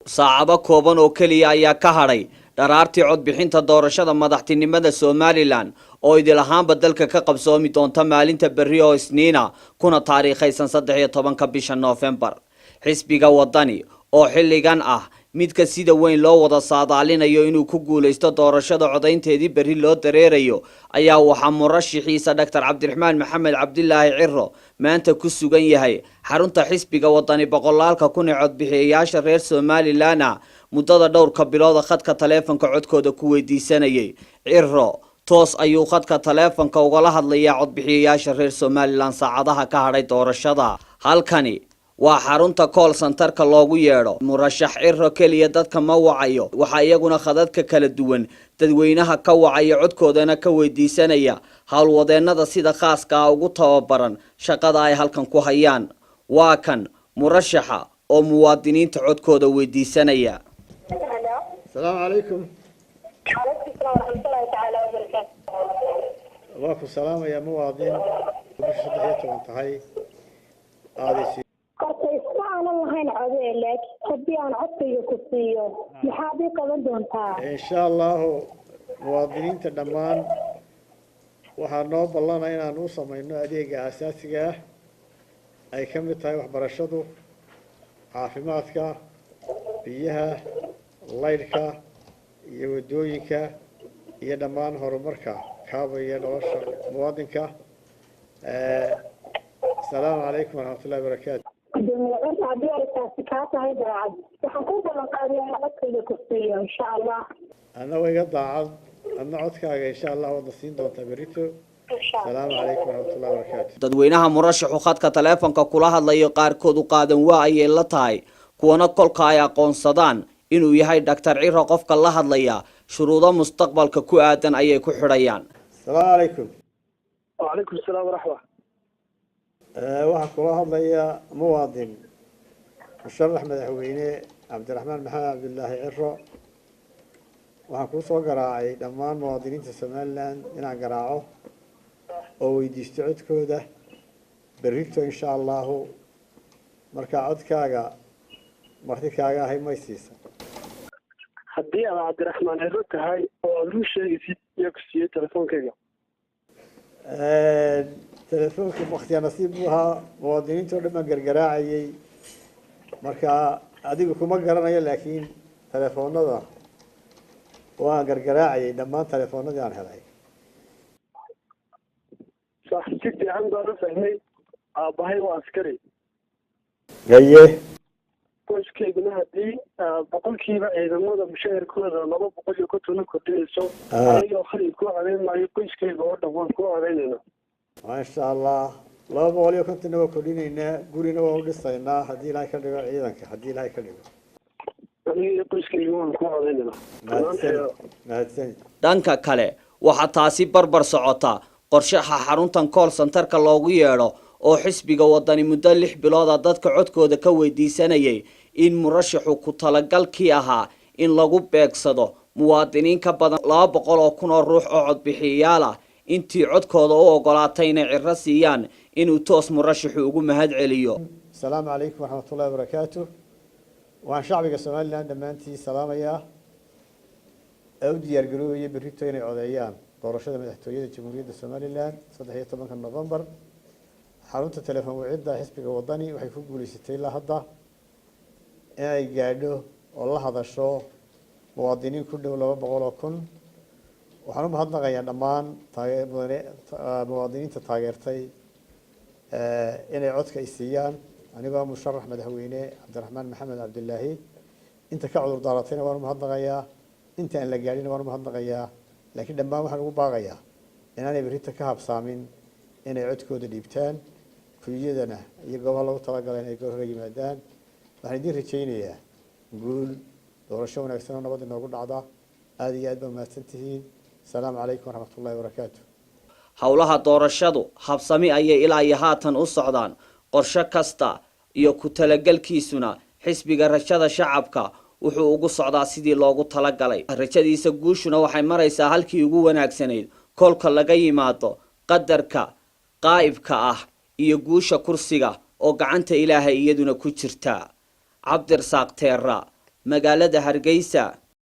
Saacado kooban oo keliya ayaa ka hadhay dharaartii codbixinta doorashada madaxtinimada Somaliland oo idil ahaanba dalka ka qabsoomi doonta maalinta berri oo Isniina, kuna taariikhaysan 13-ka bisha Noofembar. Xisbiga Wadani oo xilligan ah midka sida weyn loo wada saadaalinayo inuu ku guulaysto doorashada codaynteedii berri loo dareerayo, ayaa waxaa murashixiisa Dhaktar Cabdiraxmaan Maxamed Cabdilaahi Ciro maanta ku sugan yahay xarunta xisbiga Wadani. Boqolaalka kun ee codbixiyayaasha reer Somaliland muddada dhowrka bilooda khadka taleefonka codkooda ku weydiisanayay, Ciro toos ayuu khadka taleefonka ugala hadlayaa codbixiyayaasha reer Somaliland saacadaha ka hadhay doorashada. Halkani waa xarunta call centerka loogu yeedho. Murashax Ciro keliya dadka ma wacayo, waxaa iyaguna khadadka kala duwan dadweynaha ka wacaya, codkoodana ka weydiisanaya howlwadeennada sida khaaska ah ugu tababaran shaqada ay halkan ku hayaan. Waa kan murashaxa oo muwaadiniinta codkooda weydiisanaya. Asalaamu calaykum. Calaykum salaam waraxmatullaahi tacaala wabarakaatu. Waa ku salaamayaa, muwaadin. Bisha 13 tahay aadaysi. Horta isma aanan lahayn codee, laakiin haddii aan codkayga ku siiyo, maxaad ii qaban doontaa? Insha Allahu, muwaadiniinta dhammaan waxaa noo ballana inaan u samayno adeega aasaasiga ah, ay ka mid tahay waxbarashadu, caafimaadka, biyaha, laydhka iyo waddooyinka iyo dhammaan horumarka kaabaya nolosha muwaadinka. Asalaamu calaykum waraxmatullahi wabarakaatu. Gudoomiye Cumar, haddii ay taasi kaa tahay daacad, waxaan kuu ballan qaadaya inaan codkayga ku siiyo, insha Allah. Adna wa iga daacad, adna codkaaga insha Allah waadna siin doontaa berito. Asalaamu calaykum waraxmatullahi wabarakaatu. Dadweynaha murashaxu khadka taleefonka kula hadlayo qaarkood u qaadan waa ayay la tahay, kuwana kolka ay aqoonsadaan inuu yahay Dhaktar Ciro qofka la hadlaya, shuruudo mustaqbalka ku aadan ayay ku xidhayaan. Asalaamu calaykum. وعليكم السلام ورحمة. Waxaa kula hadlaya muwaadin musharax madaxweyne Cabdiraxmaan Maxamed Cabdilaahi Ciro. Waxaan kuu soo garaacay dhammaan muwaadiniinta Somaliland inaan garaaco oo weydiisto codkooda berrito, insha Allahu. Markaa codkaaga marti kaaga ahay, may siisa? Haddii aad Cabdiraxmaan Ciro tahay oo aad run sheegaysid, yaa ku siiyey telefoonkayga? Telefoonka waktiya nasiib buu ahaa. Muwaadiniinta o dhan baan gargaraacayay. Marka adigu kuma garanayo, laakiin telefoonada waan gargaraacayay, dhammaan telefoonadii aan helay. Sax, si fiican baan u fahmay. Aabbahay waa askari. Qoyskayguna haddii boqolkiiba ciidamada mushaharkooda 250 kordhinayso, aniga khalid ku codayn maayo, qoyskayga oo dhan waan ku codaynayna. Maasha Allah, 250-na waa kordhinaynaa, gurina waa u dhisaynaa haddii Ilaahay ka dhigo ciidanka, haddii Ilaahay ka dhigo. Aniga iyo qoyskayga waan ku codaynayna. Mahadsanid, mahadsanid. Dhanka kale, waxaa taasi barbar socota qorshaha xaruntan call centerka loogu yeedho oo xisbiga Wadani muddo 6 bilooda dadka codkooda ka weydiisanayay in murashaxu ku talagalkii ahaa in lagu beegsado muwaadiniin ka badan 200,000 oo ruux oo codbixiyayaal ah, intii codkooda u ogolaatay inay Ciro siiyaan, inuu toos murashaxu ugu mahad celiyo. Asalaamu calaykum waraxmatullahi wabarakaatu. Waxaan shacbiga Somaliland dhammaantii salaamayaa ee u diyaargaroobaya berrito inay codeeyaan doorashada madaxtooyada Jamhuuriyadda Somaliland 13-ka Novembar. Xarunta telefoon wicidda xisbiga Wadani waxay ku guuleysatay ilaa hadda inay gaadho oo la hadasho muwaadiniin ku dhow 200,000. Waxaan u mahadnaqayaa dhammaan muwaadiniinta taageertay inay codka i siiyaan anigoo musharax madaxweyne Cabdiraxmaan Maxamed Cabdilaahi. Inta ka cudur daaratayna waan u mahadnaqayaa, inta aan la gaadhina waan u mahadnaqayaa, laakiin dhammaan waxaan ugu baaqayaa inaanay berrita ka habsaamin inay codkooda dhiibtaan, kuliyadana iyo goobaha lagu talagalay inay goor hore yimaadaan. Waxaan idiin rajaynayaa guul, doorasho wanaagsan oo nabad inoogu dhacda. Aada iyo aad baa mahadsan tihiin. Asalaamu calaykum waraxmatullahi wabarakaatu. Howlaha doorashadu habsami ayay ilaa iyo haatan u socdaan. Qorshe kasta iyo ku talagelkiisuna xisbiga Rajada Shacabka wuxuu ugu socdaa sidii loogu talagalay. Rajadiisa guushuna waxay maraysaa halkii ugu wanaagsanayd kolka laga yimaado qadarka qaa'ibka ah iyo guusha kursiga oo gacanta Ilaahay iyaduna ku jirta. Cabdirasaaq Teera. Magaalada Hargeysa.